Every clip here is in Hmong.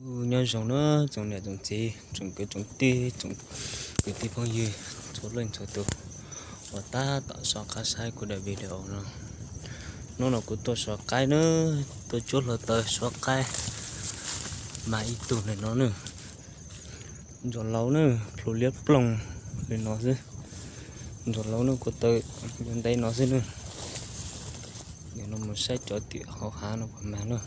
Nyob zoo na tsoom niam tsoom txiv, tsoom kwv tsoom tij, tsoom kwv tij phooj ywg txhua leej txhua tus uas tab tom soj qab saib kuv daim video no. Hnub no kuv tuaj soj qaib na, tuaj cuab hluav taws soj qaib mas ib tug li no na. Ntsuag laus na, plhu liab ploog li no xwb. Ntsuag laus na, kuv taw yuav ntev no xwb na. Nim no mus saib cov tim hauv hav no puas mag na.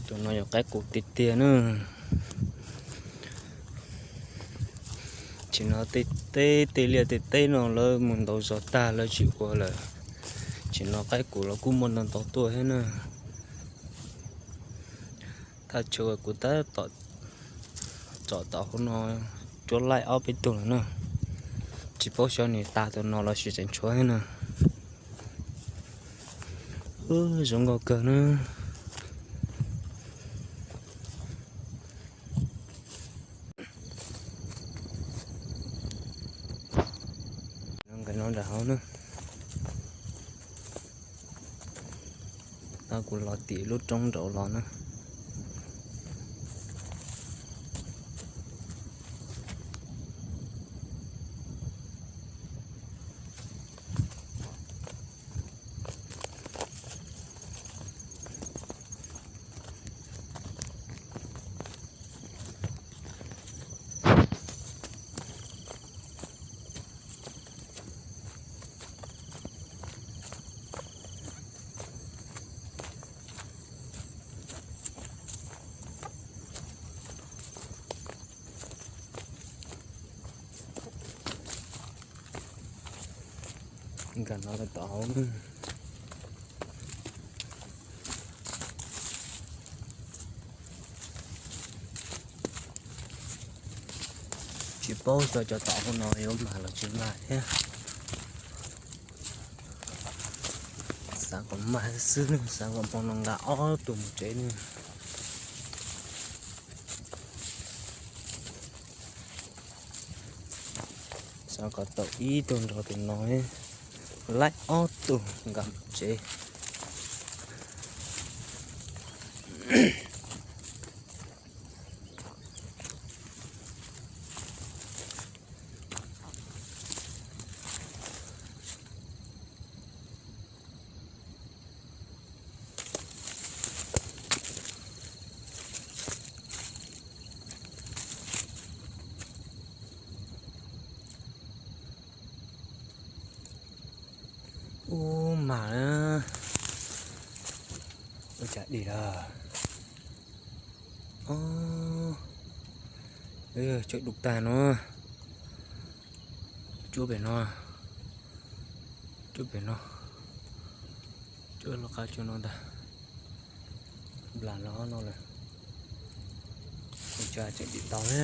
Tus no yog qaib qus tiag tiag na. Tsim no tej teb tej liaj tej teb no lawv mus ntaus zog tag lawv tsis ua lawm. Tsim no qaib qus los kuj muaj ntau ntau tuaj thiab na. Thaj chaw kuv tab tom tsom tom hauv no cuab laij ob peb tug lawm na. Tsis paub xyov nws tag tus no los sis tseem tshuav thiab na. Zoo nkauj kawg na. Nqes no nram hauv na. Tau kuv los tim lub roob nraud los na. Nkag no lawm tom hauv na. Tsis paub xyov cov tom hauv no yuav mag los tsis mag thiab. Xav kom mag xwb, xav kom hmo no nqa ob tug mus tsev ne. Xav kom tau ib tug nrog tus no, laib ob tug nqa mus tsev. Ub, mag na. Ua cas dim lawm. Tsawg dub tag no. Cuab pem no. Cuab pem no. Cuab lub qab cuab no ntag. Nplas los no lawm. Ua cas tseem dim tau na.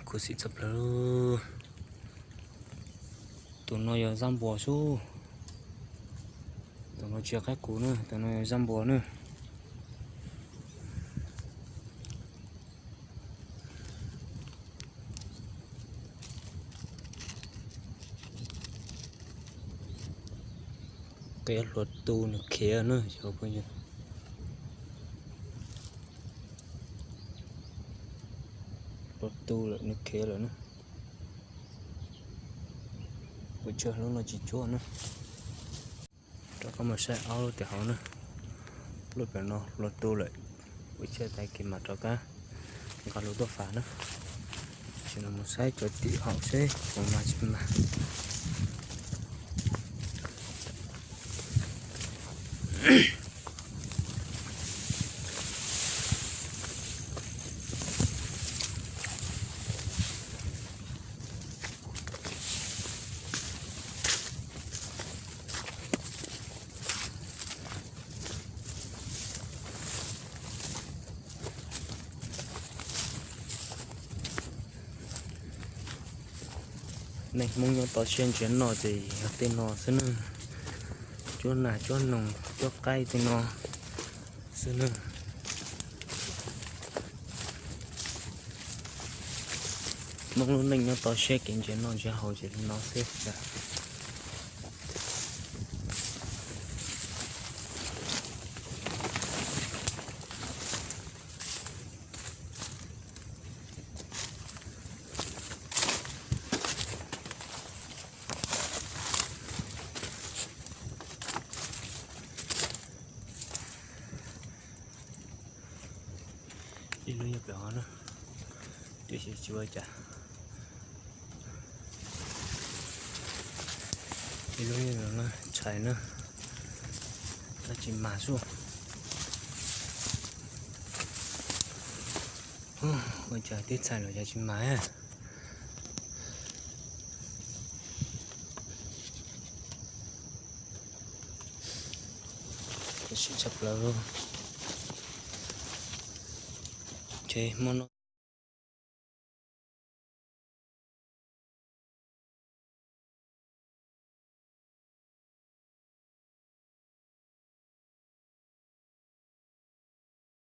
Khuv xim tshaj plaws. Tus no yog zaj npuas sub. Tus no tsis yog qaib qus na, tus no yog zaj npuas na. Qias hluas tu nws khiav na cov phooj ywg. Hluas tu lawm nws khiav lawm na. Kuv tshuab hlub no tsis cuab na. Rov qab mus saib ob lub tim hauv na. Lub pem no hluas tu lawm, kuv tshuab tag kis mas rov qab nqa lub tuaj fas na. Tam sim no mus saib cov tim hauv seb puas mag tsis mag. Neeg Hmoob nyob toj siab ntsia noj ces yog tej no xwb na. Cuab nas cuab noog cuab qaib tej no. xwb na. Hmoob lub neej nyob toj siab kev ntsia noj ntsia haus ces li no xwb. Ib lub nyob pem hov na, tiam sis tsis ua cas. Ib lub nyob no tshais na, tab tsis mag xwb. Ua cas twb txhais lawm cas tsis mag. Sib tshaj plaws. Ces hmo no